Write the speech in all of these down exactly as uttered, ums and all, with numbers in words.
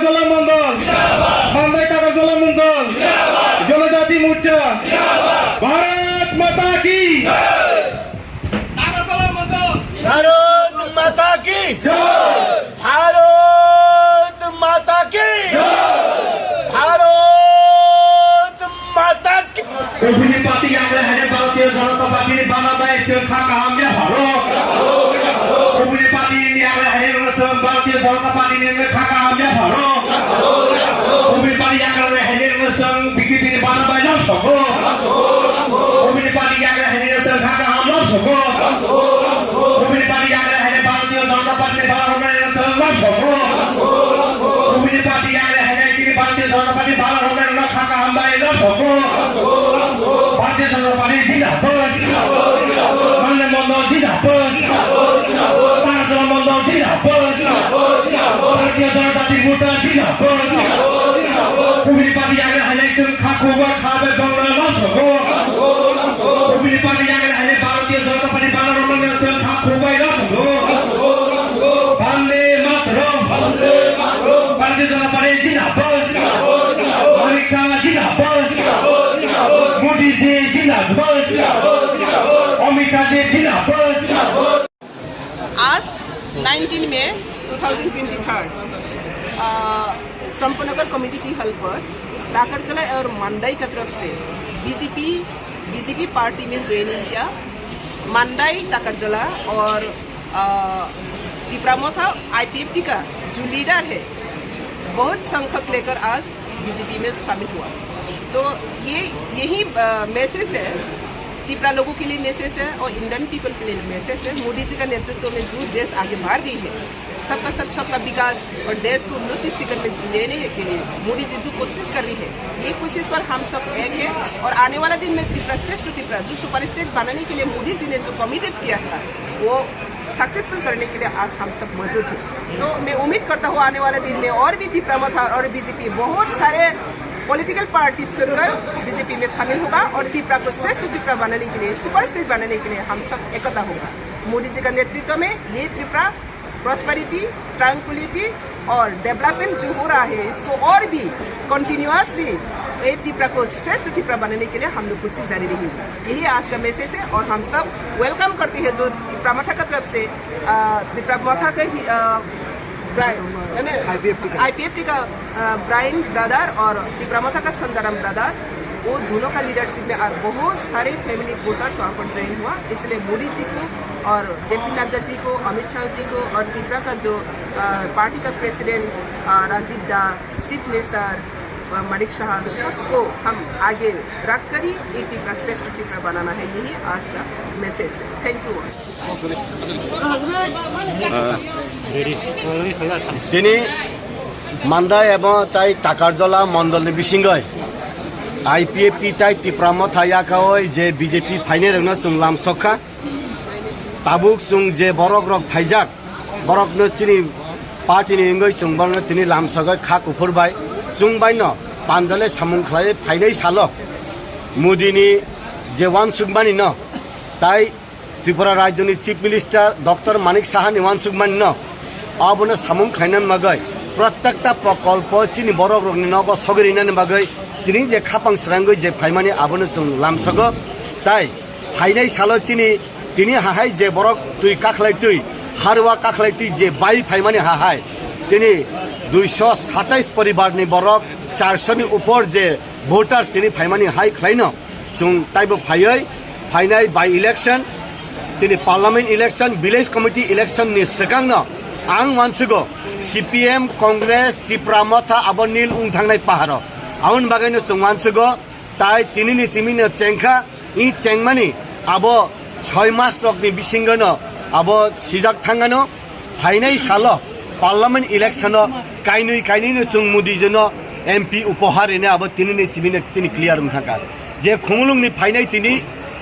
জেলা মণ্ডল, মান্দাই টাকারজলা মণ্ডল, জনজাতি মোর্চা, ভারত মাতা কি? ভারত মাতা কি? ভারত মাতা কি? ভারত মাতা কি? Ubini party yang lain hanya Bharatiya Janata Party ni bana bai sel kha kaham ya pharo. Ubini party yang lain hanya Bharatiya Janata Party ni kha kaham ya pharo. Ubini party yang lain hanya B J P ni bana bai lam sogo. Ubini party yang lain hanya sel kha kaham lam sogo. Ubini party yang lain hanya Bharatiya Janata Party ni bana bai lam sogo. Ubini party yang lain hanya sini Bharatiya Janata Party bana bai lam kha kaham bai lam sogo. Bharatiya Janata Party zindabad. Mande Mandal zindabad. Tarjala Mandal zindabad. Bharatiya Janata Party Morcha zindabad. Kubini party yagra hailai sung kha kuba kha bai bangla lasogo. Kubini party yagra hailai Bharatiya Janata Party bala romani sung kha kuba lasogo. Bande Mataram. Bharatiya Janata Party zindabad. Amit Shah zindabad. Modi ji zindabad. Amit Shah ji zindabad. आज नाइनटीन मई two thousand twenty three, अ, संपनगर कमेटी की हल पर टाकरजला और मंडई की तरफ से बीजेपी, बीजेपी पार्टी में ज्वाइनिंग किया। मंडई, टाकरजला और, अ, तिपरा मोथा आईपीएफटी का जो लीडर है, बहुत संख्यक लेकर आज बीजेपी में शामिल हुआ। तो ये, यही, अ, मैसेज है, तिपरा लोगों के लिए मैसेज है और इंडियन पीपल के लिए मैसेज है। मोदी जी का नेतृत्व में जो देश आगे बढ़ रही है, सबका साथ सबका विकास और देश को उन्नति शिखर में लेने के लिए मोदी जी जो कोशिश कर रही है, ये कोशिश पर हम सब एक है। और आने वाला दिन में त्रिपुरा श्रेष्ठ त्रिपुरा जो सुपर स्टेट बनाने के लिए मोदी जी ने जो कमिटेड किया था, वो सक्सेसफुल करने के लिए आज हम सब मौजूद हैं। तो मैं उम्मीद करता हूँ आने वाले दिन में और भी तिपरा मोथा और बीजेपी बहुत सारे पॉलिटिकल पार्टी छोड़कर बीजेपी में शामिल होगा और तिपरा को श्रेष्ठ तिपरा बनाने के लिए, सुपर स्टेट बनाने के लिए हम सब एकता होगा। मोदी जी का नेतृत्व में ये तिपरा प्रॉस्पेरिटी, ट्रैंक्विलिटी और डेवलपमेंट जो हो रहा है, इसको और भी कंटिन्यूअसली ये तिपरा को श्रेष्ठ तिपरा बनाने के लिए हम लोग कोशिश जारी रहेगी। यही आज का मैसेज है और हम सब वेलकम करते हैं जो तिपरा मोथा की तरफ से, अ, तिपरा मोथा के ही, अ, ब्राइन, यानी आईपीएफटी का। आईपीएफटी का, अ, ब्राइन ब्रदर और तिपरा मोथा का संताराम ब्रदर, वो दोनों का लीडरशिप में आज बहुत सारे फैमिली वोटर्स वहाँ पर ज्वाइन हुआ। इसलिए मोदी जी को और जेपी नड्डा जी को, अमित शाह जी को और तिपरा का जो, अ, पार्टी का प्रेसिडेंट, अ, राजीव दा, चीफ मिनिस्टर, अ, मानिक शाह, सबको हम आगे रख कर ही एक तिपरा श्रेष्ठ तिपरा बनाना है, यही आज का मैसेज है। Thank you. Tini Mandai ebo tai Takarjala mondol ni bisingoi I P F T tai Tipra Motha yakaoi je B J P phainai rokno chwng lamsokha. Tabuk chwng je borok rok phaijak, borokno chini party ni wngwi chwng borokno tini lamsogwi kha kuphur bai chwng bai no panjale samung khlai phainai salo Modi ni je uansukmani no tai Tripura Rajyoni Chief Minister Doctor Manik Saha ni uansukmani no abono samung khlaina bagwi prottekta prokolpo chini borok rokni nogo sogwi rinani bagwi tini je khapang srangwi je phaimani abono chwng lamsogo. Tai phainai salo chini tini hahai je borok twi kakhlai twi harwa kakhlai twi je bai phaimani hahai chini duiso satais poribar ni borok charso ni upor je voters tini phaimani hai khlaino. Chwng taibo phaiwi phainai by election, chini parliament election, village committee election ni swkangno ang uansukgo C P M, Congress, Tipra Motha abo nil wng thangnai paharo. Aboni bagwino chwng uansukgo tai tinini simino chengkha, i chengmani abo soi mas rokni bisingono abo sijak thangano. Phainai salo parliament election o kainwi kainwi no chwng Modi jino M P upohar rina abo tini ni chibini tini clear wng thangkha. Je Khumulung ni phainai tini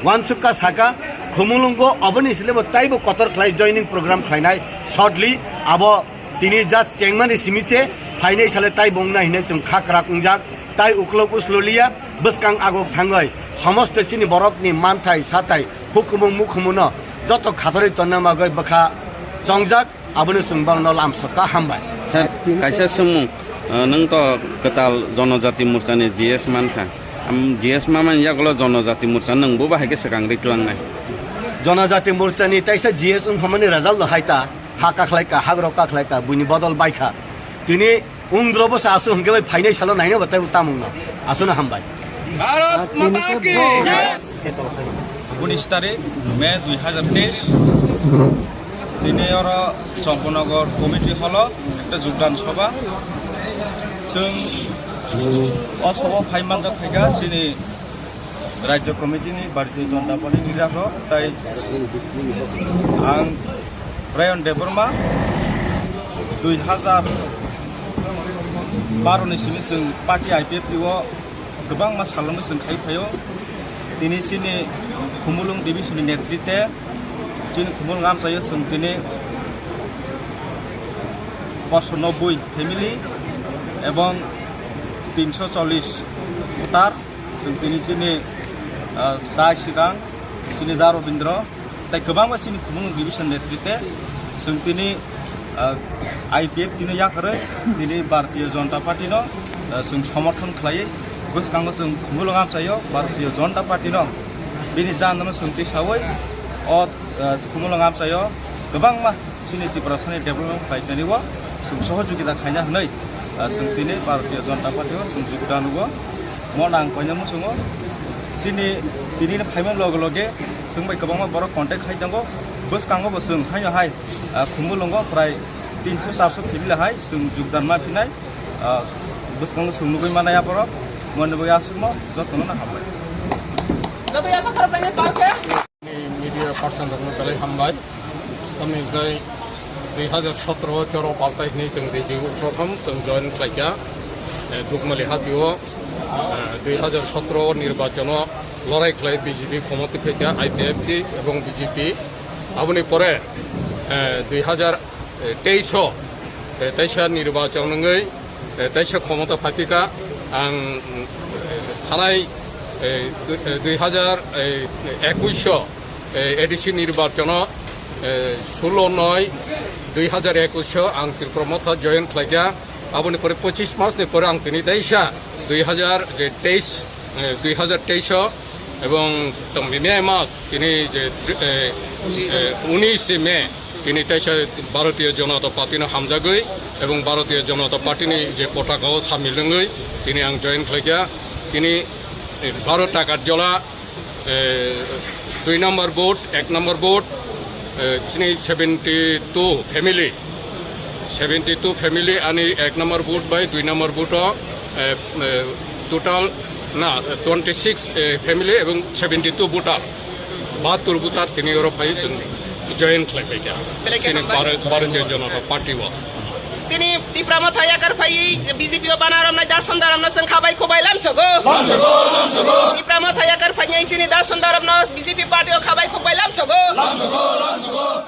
uansukha saka Khumulung go aboni sile bo taibo kotor khlai joining program khlainai shortly abo tini just chengmani simi se phainai sale taibo wngna hinwi chwng kha kwrak wngjak. Tai uklok uslo liya, bwskang agok thangwi, somosto chini borokni manthai sathai, hukumu mukumuno joto khatorwi tonna bagwi bwkha chongjak, abono chwng borokno lamsokha, hambai. Sir, kaisa swngmung, Ah, nwng to kwtal Jonojati Morchani G S mankha. Am, G S mamani yagulo Jonojati Morcha nwng bo bahai khe swkang rwi tlangnai. Jonojati Morchani taisa G S wngphamani result no hai ta, ha kakhlai ka, hagrok kakhlai ka, buini bodol bai kha. Tini ungdro bo sa aswk hwnkhe bai phainai salo naina bo tei tamungno. Aswkno hambai. Bharat Mata Ki Jai! Unis tarik May dui hazar teis, tini oro Chomponagar committee hall o ekta jogdan sobha. Chwng o sobha phai manjak khaikha chini Rajya committee ni Bharatiya Janata Party ni leader rok, tai ang Brian Debbarma dui hazar baro ni simi chwng party I P F T o kwbangma salongo chwng khai phaio. Tini chini Khumulwng division ni netrite chini Khumulwng amchaio chwng tini poso nobboi family ebong tinso chollish voter. Chwng tini chini, ah, dai swkang chini da Robindra tei kwbangma chini Khumulwng division netrite chwng tini, ah, I P F T no yakarwi tini Bharatiya Janata Party no, ah, chwng somorthon khlaiwi bwskango chwng Khumulwng amchaio Bharatiya Janata Party no bini jandano chwng tisawi o, ah, Khumulwng amchaio kwbangma chini Tiprasani development khlainani o chwng sohojogita khaina hwnwi, ah, chwng tini Bharatiya Janata Party o chwng jogdan o. Mo nang koina muchungo chini tini phaima loge loge chwng bai kwbangma borok contact khai tongo. Bwskango bo chwng haino hai, ah, Khumulwngo prai tinso charso family hai chwng jogdan ma phinai, ah, bwskango chwng nugwi manai aborok. Moni bo aswkno jotono no hambai. Media person rokno belai hambai. Tamni hwnkhe dui hazar sotro o Choro Paltai hwnwi chwng D G o prothom chwng join khlaikha. Eh, Dukmali hatio, eh, dui hazar sotro o nirbachon o lorai khlai B J P khomoti phaikha, I P F T ebong B J P. Aboni pore, eh, dui hazar teis o, eh, teisa nirbachon wngwi, eh, teisa khomota phaikha. Ang, eh, thanai, eh, du-, eh, dui hazar, eh, ekush o, eh, A D C nirbachon o, eh, sullo noi dui hazar ekush o ang Tipra Motha join khlaikha. Aboni pore pochis mas ni pore ang tini teisa dui hazar je teis, eh, dui hazar teis o ebong tongmimi mas tini je, eh, eh, unis May tini teisa Bharatiya Janata Party no hamjagwi ebong Bharatiya Janata Party ni je potaka o samil wngwi tini ang join khlaikha. Tini, eh, Bharat Takarjala, eh, dui number booth, ek number booth, eh, chini seventy two family, seventy two family ani ek number booth bai dui number booth o, eh, eh, total na twenty six, eh, family ebong seventy two voter, bahattur voter tini oro phai chwng join khlai phaikha. Belai khe chini hambai. Bhar-, Bharatiya Janata Party o. Chini Tipra Motha yakar phaiwi B J P o bana romnai Dason Daramno chwng khabai khubai lamsogo. Lamsogo, lamsogo. Tipra Motha yakar phainai chini Dason Daramno B J P party o khabai khubai lamsogo. Lamsogo, lamsogo.